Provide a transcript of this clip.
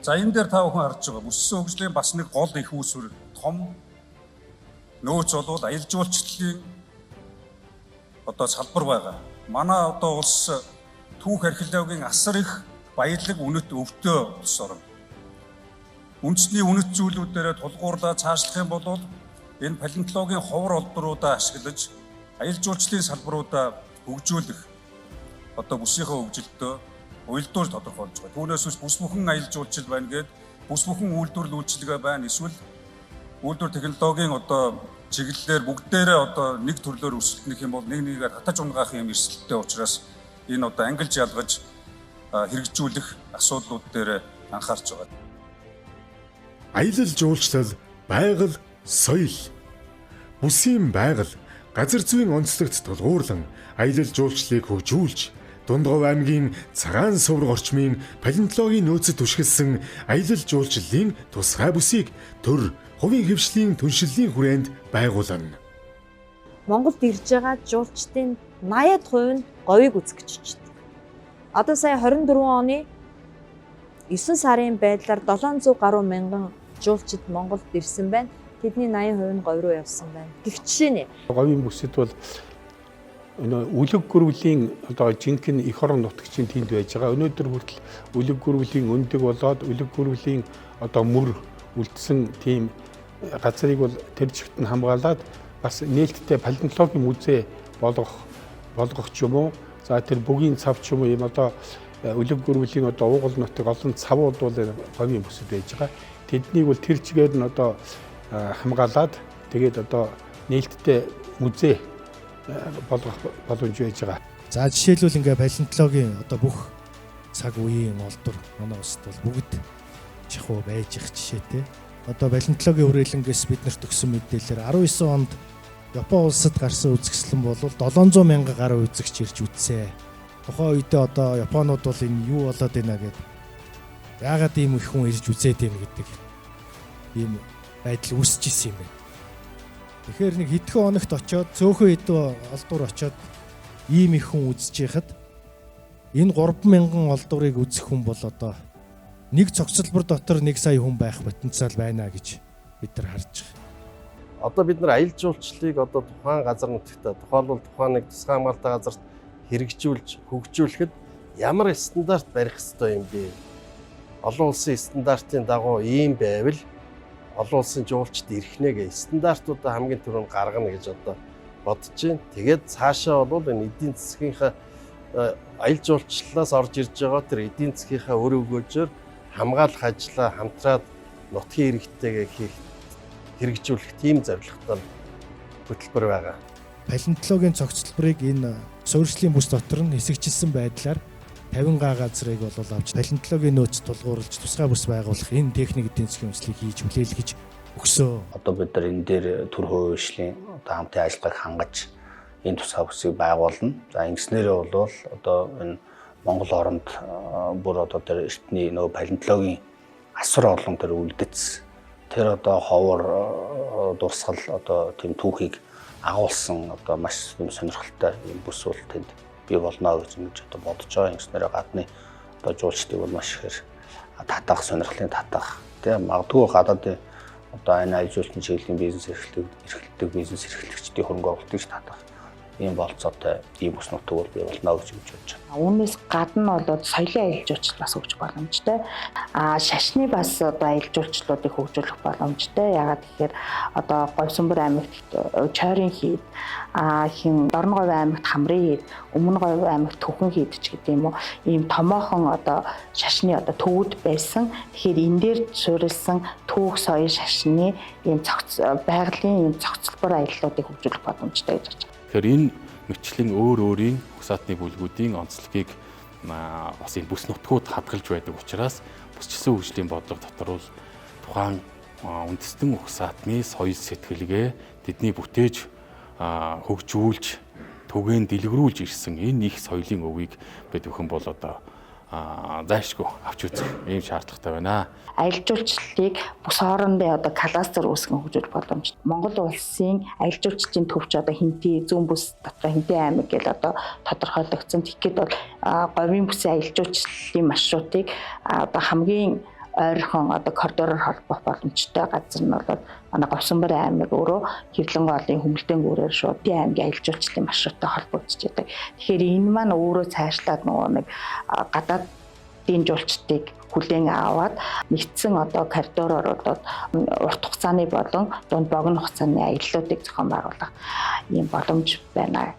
За, энэ дээр та бүхэн харж байгаа бүссэн хөгжлийн бас нэг гол их үүсвэр, том нөөц бол аялал жуулчлалын одоо салбар байгаа. Манай одоо улс түүх археологийн асар их баялаг үнэт өвтөө улс орон. Үндэсний үнэт зүйлүүдээрээ тулгуурлаа цаашлах юм бол энэ палеонтологийн ховор олдруудаа ашиглаж аялал жуулчлалын салбаруудаа хөгжүүлэх одоо бүсийнхээ хөгжилтөө уялдуулж тодорхойлж байгаа. Түүнээс биш бүс бүхэн аялал жуулчлал байна гээд бүс бүхэн үйлдвэрлэл үйлчилгээ байна, эсвэл үйлдвэр технологийн одоо чиглэлээр бүгдээрээ одоо нэг төрлөөр өрсөлдөх юм бол нэг нэгээр татаж унгаах юм эрсдэлтэй учраас энэ одоо ангилж ялгаж хэрэгжүүлэх асуудлууд дээр анхаарч байгаа. Аялал жуулчлал, байгаль, соёл. Бүсийн байгаль, газар зүйн онцлогт тулгуурлан аялал жуулчлалыг хөгжүүлж, Дундговь аймгийн Цагаан сувраг орчмын палеонтологийн нөөцөд түшгэлсэн аялал жуулчлалын тусгай бүсийг төр хувийн хэвшлийн түншлэлийн хүрээнд байгуулна. Монголд ирж байгаа жуулчдын 80% нь говийг үзэх гэж очдог. Одоо сая 24 оны 9 сарын байдлаар 700 гаруй мянган жуулчид Монголд ирсэн байна. Тэдний 80% нь говь руу явсан байна. Гэх жишээ нэ. Говийн бүсэд бол үлэг гөрвлийн одоо жинхэнэ эх орон нутагчийн тэнд байж байгаа. Өнөөдөр хүртэл үлэг гөрвлийн өндөг болоод үлэг гөрвлийн одоо мөр үлдсэн тийм газрыг бол тэр чигт нь хамгаалаад бас нээлттэй палеонтологийн музей болгох ч юм уу. За, тэр бүгийн цав ч юм уу, ийм одоо үлэг гөрвлийн одоо уугуул нутаг олон цавууд бол говийн бүсэд байж байгаа. Тэднийг бол тэр чигээр нь одоо хамгаалаад, тэгээд одоо нээлттэй музей болгох боломж байж байгаа. За, жишээлбэл, ингээ палеонтологийн одоо бүх цаг үеийн олдвор манай улсад бол бүгд чахуу байж их жишээтэй. Одоо палеонтологийн хүрээлэнгээс бид нарт өгсөн мэдээлэлээр 19 онд Япон улсад гарсан үзэсгэлэн бол 700 мянган гаруй үзэгч ирж үзсэн. Тухайн үедээ одоо Японууд бол энэ юу болоод байна гэд, яагаад ийм их хүн ирж үзээд юм гэдэг ийм байдал үүсэж исэн юм байна. Тэгэхээр нэг хэдхэн хоногт очиод, цөөхөн хэдэн олдвор очиод ийм их хүн үзэж яхад энэ 3000 олдврыг үзэх хүн бол одоо нэг цогцлбор дотор 1 сая хүн байх потенциал байна гэж бид нар харж байгаа. Одоо бид нар аялал жуулчлалыг одоо тухайн газар нутагт, тухайлбал тухайн нэг тусгай хамгаалалтын газарт хэрэгжүүлж хөгжүүлэхэд ямар стандарт барих ёстой юм бэ? Олон улсын стандартын дагуу ийм байвал олон улсын жуулчд ирэх нэ гэ стандартуудаа хамгийн түрүүнд гаргана гэж одоо бодож байна. Тэгээд цаашаа бол энэ эдийн засгийнхаа аялал жуулчлалаас орж ирж байгаа тэр эдийн засгийнхаа өр өгөөжөөр хамгаалах ажлаа хамтраад нутгийн иргэдтэйгээ хийх, хэрэгжүүлэх тийм зорилготой хөтөлбөр байгаа. Палеонтологийн цогцлборыг энэ суурьшлийн бүс дотор нь хэсэгчилсэн байдлаар 50 га газрыг бол авч палеонтологийн нөөц тулгуурлаж тусгай бүс байгуулах энэ техник эдийн засгийн өнцлийг хийж хүлээлгэж өгсөө. Одоо бид нар энэ дээр төр хувийн одоо хамтын ажиллагааг хангаж энэ тусгай бүсийг байгуулна. За, ингэснээрээ бол одоо энэ Монгол оронд бүр одоо тэр эртний нөгөө палеонтологийн асар олон тэр үлдэц, тэр одоо ховор дурсгал, одоо тийм түүхийг агуулсан одоо маш юм сонирхолтой юм бүс бол тэнд бий болно гэж ингэж одоо бодож байгаа. Ингэснээрээ гадны одоо жуулчдыг бол маш ихээр татах, сонирхлын татах, тийм, магадгүй гадаадын одоо энэ аялал жуулчлалын чиглэлийн бизнес эрхлэлдэг бизнес эрхлэгчдийн хөрөнгө оруулалтыг татах ийм болцоотой ийм бүс нутаг бол бий болно гэж бодож байна. Үүнээс гадна бол соёлын аялал жуулчлал бас хөгжих боломжтой. А шашны бас одоо аялал жуулчлалуудыг хөгжүүлэх боломжтой. Яагаад гэхээр одоо Говьсүмбэр аймагт Чойрын хийд, а хин Дорноговь аймагт Хамрын хийд, Өмнө Говь аймагт Түхэн хийд ч гэдэг юм уу. Ийм томоохон одоо шашны одоо төвүүд байсан. Тэгэхээр энэ дээр суурилсан түүх, соёл, шашны ийм цогц байгалийн ийм цогцлбор аяллуудыг хөгжүүлэх боломжтой гэж бодож байна. Тэгэхээр энэ мэтчлэн өөр өөрийн угсаатны бүлгүүдийн онцлогийг бас энэ бүс нутгууд хадгалж байдаг учраас бүсчилсэн хөгжлийн бодлого дотор бол тухайн үндэстэн угсаатны соёл сэтгэлгээ, тэдний бүтээж хөгжүүлж, түгээн дэлгэрүүлж ирсэн энэ их соёлын өвийг бид бүхэн бол одоо зайлшгүй авч үзэх ийм шаардлагатай байна. Аялал жуулчлалыг бүс хоорондын одоо кластер үүсгэн хөгжүүлэх боломжтой. Монгол улсын аялал жуулчлалын төвч одоо Хэнтий зүүн бүс дотор Хэнтий аймаг гэж одоо тодорхойлогдсон. Тэгэхэд бол говийн бүсийн аялал жуулчлалын маршрутыг одоо хамгийн ойрхон одоо коридороор холбох боломжтой газар нь бол манай Говьсанбар аймаг өөрөө Хэвлэн голын Хүмүүлтэн гүрээр шууд Тий аймгийн аялал жуулчлалын маршруттай холбогдож байдаг. Тэгэхээр энэ маань өөрөө цаашлаад нөгөө нэг гадаадын жуулчдыг хүлээн аваад нэгдсэн одоо коридороор одоо урт хугацааны болон дунд богино хугацааны аяллуудыг зохион байгуулах ийм боломж байна.